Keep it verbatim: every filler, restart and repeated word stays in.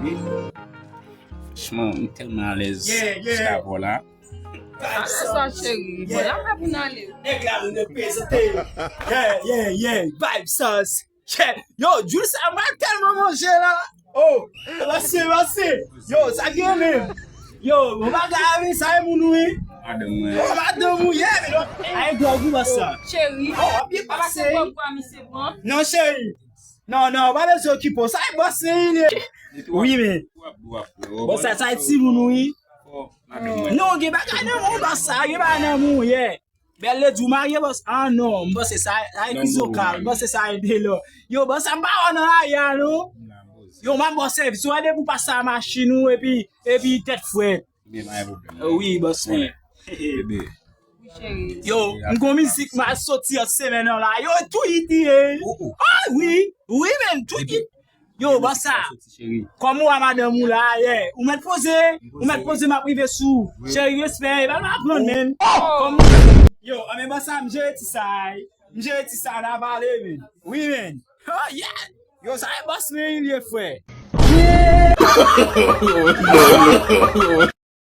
Franchman, m tèlman alèz Yeah, yeah. Jiska vò la. Sa cheri. Bon, la pa pou n ale. Nèg la nou reprezante. Yeah, yeah, yeah. Vibe Sauce. Yeah. Yo, Jules sa mwen tèlman manje la. Oh, pase, pase. Yo, sa gen menm. Yo, bon bagay wi, sa e moun wi. Madanm mwen. Oh, madanm ou ye, men non. Ay, gwo gou sa. Cheri. Oh, w ap byen Papa se pase. Bon pou a misye bon. Non, cheri. Non, non, pa bezwen okipe w. Sa e bòs li ye. Wi, men. Bon, sa, sa e timoun wi. Oh, madanm mwen. Non, gen bagay nan moun bòs sa, gen bagay nan moun, yeah. Bèl lè di w marye bòs. Ah non, m panse sa, sa e kizokal, m panse sa e delò. Yo, bòs sa m pa wè nan aya non. Yo, m ap ba w sèvis, ou wè depi w pase a machin ou epi, epi tèt frèt. Byen, pa gen pwoblèm. Oh, wi, bòs mwen. Bebe. Cheri. Yo, m gon mizik m al soti an semèn nan la. Yo, tou hit ye. Oh, oh. Ah, wi, wi, men, tou hit. Yo, bòs sa. Cheri. Kòm ou a madanm ou la, yeah. Ou mèt poze, ou mèt poze, m ap rive sou. Wi. Cheri, respè, e pa m ap pran, men. Kòm yo, anben bòs sa, m jere ti sa. M jere ti sa, n a pale, men. Wi, men. Oh, yeah. Yo, sa e bòs mwen li ye, frè.